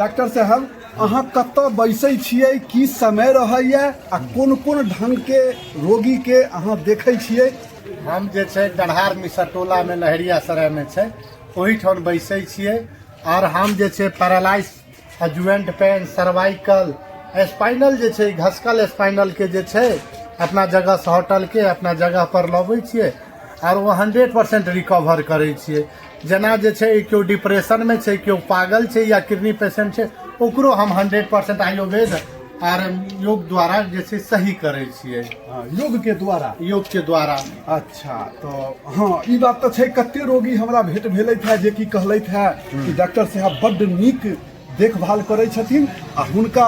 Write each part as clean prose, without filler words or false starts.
Doctor साहब, अहाँ कतऽ बैसै छियै, की समय रहैया आ कोन कोन ढंगके रोगीके अहाँ देखै छियै? हम जे छै डरहार मिसर टोलामे लहेरियासरायमे छै, ओहिठाम बैसै छियै। आर हम जे छै पैरालाइज आ ज्वाइंट पेन, सर्वाइकल, स्पाइनल जे छै घसकल स्पाइनल के जे छै अपना जगह से हटल के अपना जगह पर लबै छियै आर ओ 100% रिकवर करै छियै। जेना जे छै केओ डिप्रेशनमे छै, केओ पागल छै या किडनी पेशेंट छै, ओकरो हम 100% आयुर्वेद आर योग द्वारा जे छै सही करै छियै। हाँ, योग के द्वारा? योग के द्वारा। अच्छा, तऽ हँ, ई बात तऽ छै, कते रोगी हमरा भेंट भेलथि है जे कि कहलथि है कि डॉक्टर साहब बड्ड नीक देखभाल करै छथिन आ हुनका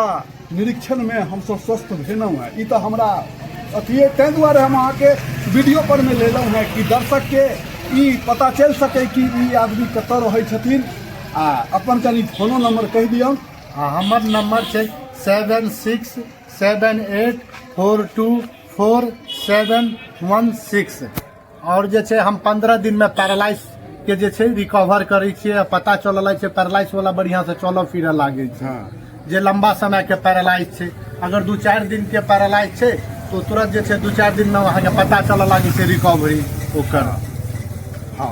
निरीक्षणमे हमसब स्वस्थ भेलहुँ हेँ। ई तऽ हमरा अथिए, ताहि दुआरे हम अहाँके वीडियो पर मे लेलहुँ हेँ कि दर्शकके ई पता चलि सकै कि ई आदमी कतऽ रहै छथिन। आ अपन कनि फोनो नंबर कहि दियौ। हँ, हमर नंबर छै 7678424716। आओर जे छै हम 15 दिनमे पैरालाइज के जे छै रिकवर करै छियै आ पता चलऽ लागै छै, पैरालाइज वाला बढ़िआँ से चलऽ फिरऽ लागै छै। जे लम्बा समय के पैरालाइज छै, अगर 2-4 दिन के पैरालाइज छै तो तुरंत जे छै 2-4 दिनमे अहाँके पता चलऽ लागै छै रिकवरी ओकर।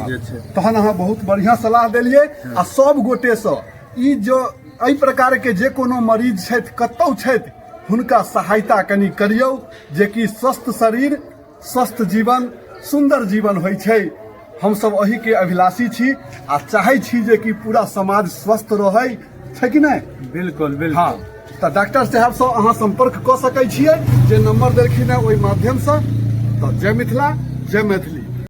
जे छै। तहन अहाँ बहुत बढ़िआँ सलाह देलियै आ सब गोटेसँ ई जो एहि प्रकारके जे कोनो मरीज छथि, कतहु छथि, हुनका सहायता कनि करियौ, जेकि स्वस्थ शरीर, स्वस्थ जीवन, सुन्दर जीवन होइ छै। हमसब एहिके अभिलाषी छी आ चाहै छी जे कि पूरा समाज स्वस्थ रहै छै कि नहि? बिल्कुल, बिल्कुल। हँ, तऽ डॉक्टर साहबसँ अहाँ सम्पर्क कऽ सकै छियै जे नंबर देलखिन हेँ ओहि माध्यमसँ। तऽ जय मिथिला, जय मैथिली।